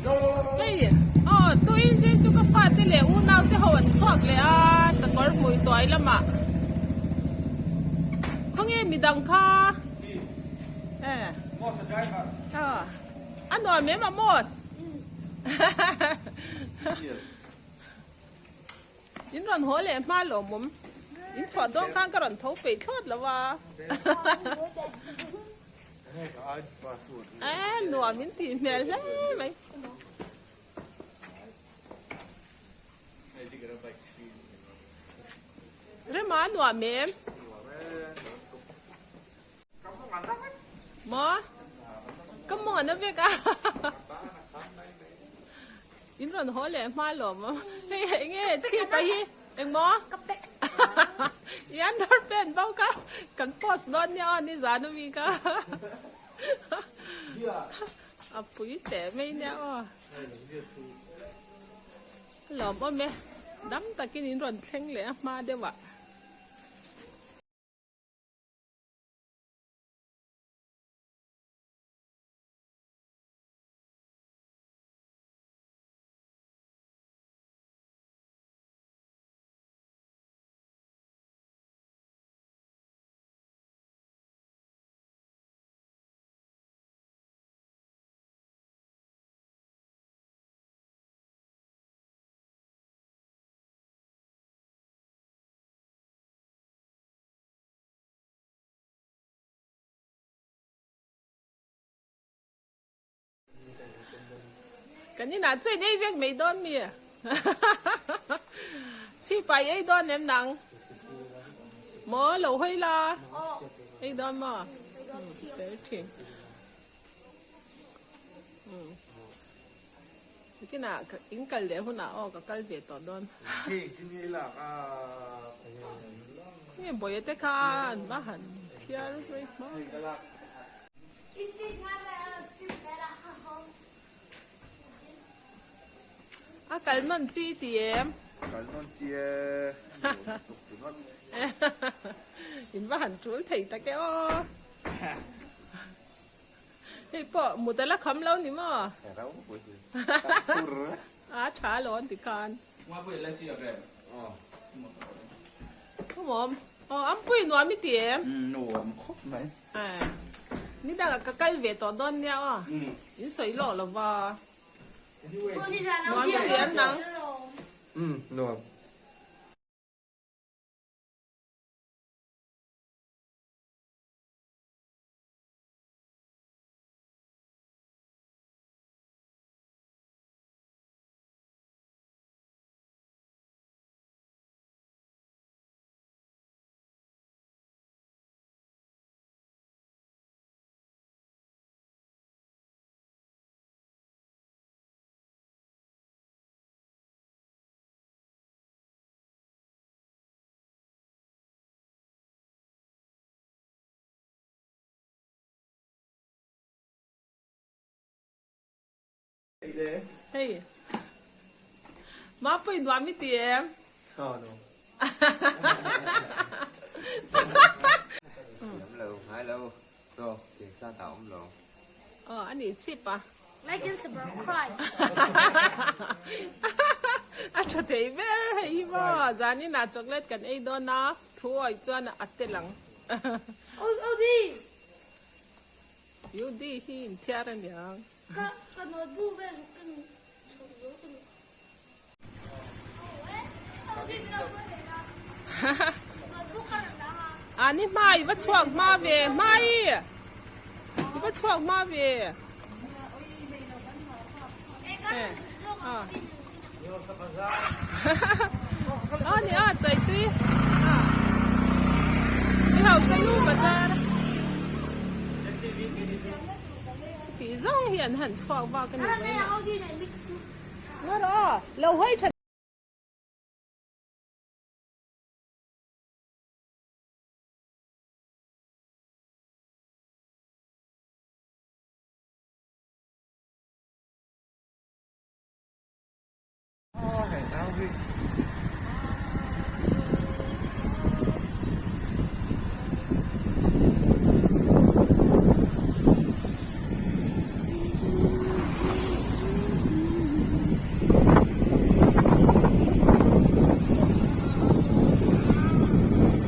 Hei aw tuin zing chu ka fate leh unau te ho an chhuak leh a sakawr hmui tuai lamah khawnge midang kha e aw a nuam em Amos In rawn haw leh hma lawmawm. In chhuah dawn khan ka rawn tho peih thlawt lo a. E nuam in tih hmel hle mai. Rema nuam em? Maw? Ka mawng a na vek a. In rawn haw leh hma lawm a. Hei eng nge chhip a hi? Eng maw? Ka pek. I under pant bo ka kan post dawn nia aw nizan ami ka. A pui teh mai nia aw. Lawm awm e. Dam takin in rawn thleng leh a hma deuh ah. Kan inah chuan ei vek mai dawn mi? Chhipai ei dawn em nang? Maw lo hawi la? Ei dawn maw? Fel thin. Nikinah in kal leh hunah aw ka kal ve tawh dawn. Nge bawia te kha an va han thiar mai hma. A kal nawn chi ti em? Kal nawn chi e. In va han tul thei tak e aw. Hei pawh mut a la kham lo ni maw? A tha alawm ti khan. Awm aw Ampui nuam i ti em? Nuam khawp mai. Ni dangah ka kal ve tawh dawn nia aw. In sawi lawk lo va. Nuam i ti em nang? Nuam. Hei Mapui nuam i ti em? Aw a nih chip a. Like and subscribe. A tha thei ber hei hi maw zaninah chocolate kan ei dawn a thu awih chuan a tel ang. UD hi inthiar a niang. A ni hma i va chhuak hma ve hma i i va chhuak hma ve. A ni a chai tui a ni hausa nu bazar tih zawng hi an han chhuak vak a ni mai a ngaw rawh aw lo hawi tha